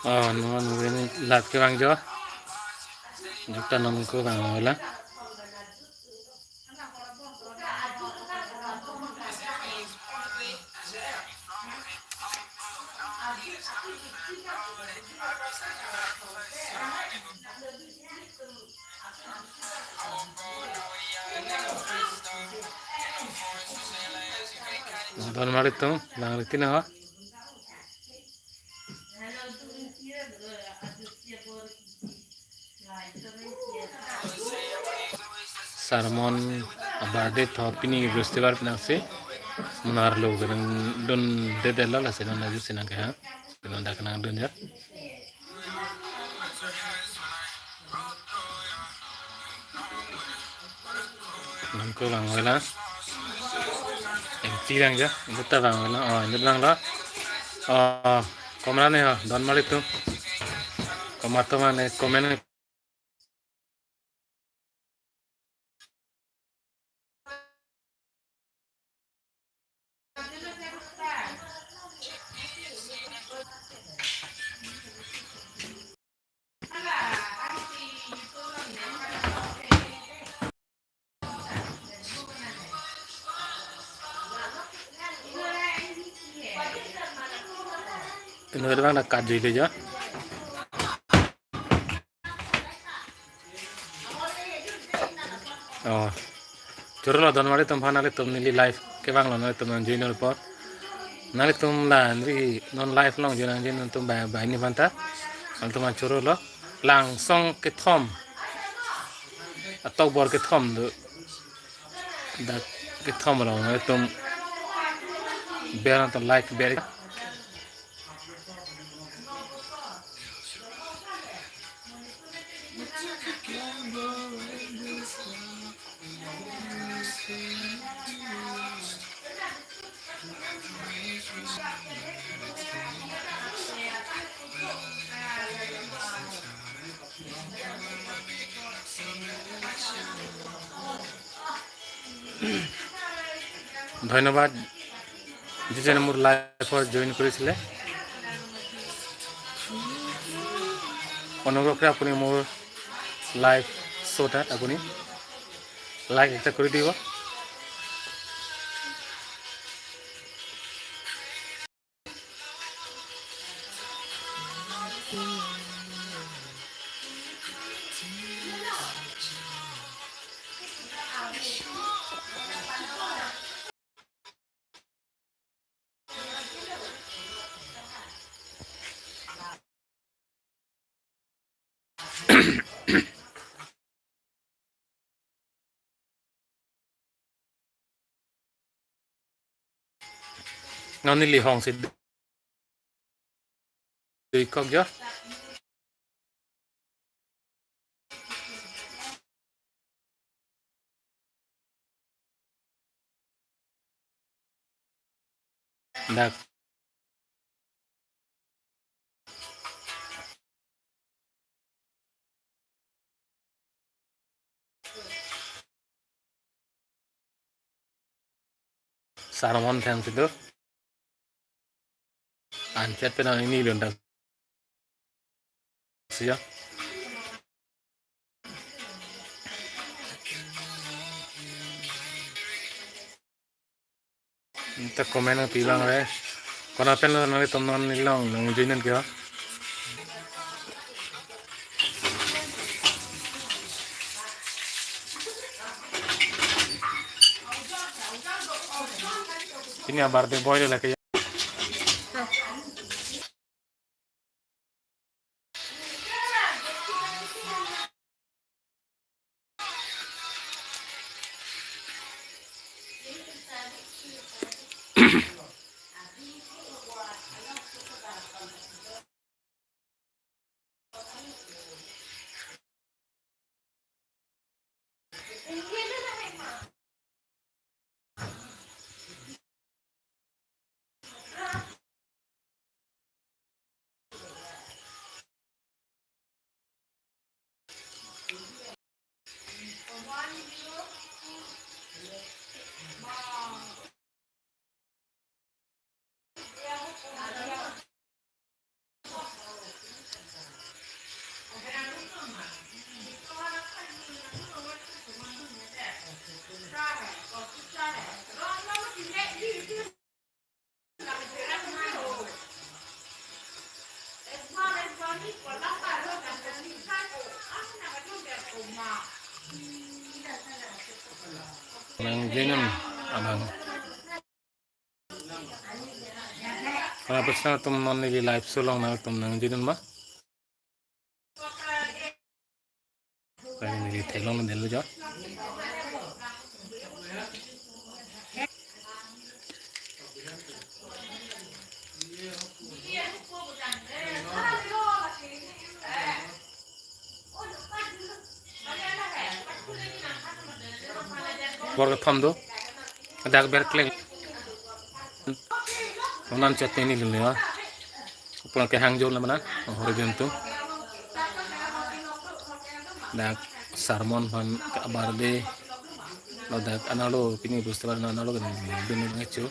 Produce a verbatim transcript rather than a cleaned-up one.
Oh, non non live kevang jo. Jokta non kevang wala. Don mari tum, lang riti na ho. Sarmon birthday tho pini Bristibar penang si. Munar lo kedang dun dede lo lasi non aju sinang ke ha. Kedang dak nang dun ja. Nangko bang wala. Empty lang ja. Buta bang wala. Oh, ini lang lo. Oh, komra ne ho. Don mari tum. Komat to mane comment. Pinu bang na kajui le ja. Oh. Choro lo don mari tum aphan, nanglitum neli live kevang lo, nanglitum nang join apot. Nanglitum la neli non live along join, join atum ba, ba ini aphan ta. Nanglitum nang choro lo. Langsong kethom. Atok bor kethom do. Dak kethom along nanglitum ber nang to like ber. ধন্যবাদ, যিজনে মোৰ লাইভত জইন কৰিছিলে। অনুগ্ৰহ কৰি আপুনি মোৰ live show' এটাত আপুনি লাইক এটা কৰি দিব। Non neli hong si dui kok jo. Dak. Sarmon thang situ. Anchet penang ini lundang. Siya. Anta comment nangpi bang re. Konat pen lo nanglitum non neli along nang join nang kyo. Pini a-birthday boy le lake. Nangjinon abang. Karena pesan atum non neli live show along nangtum nangjinon ma. Kali neli theklong nang delo jo. Bor kethom do. Dak ber kleng. Onan chat ni lele ya. Pulang ke hang jor lamana. Oh, hore jam tu. Dak sermon aphan kabar de. Lo dak analo pini bus tebar analo kan bin ngacho.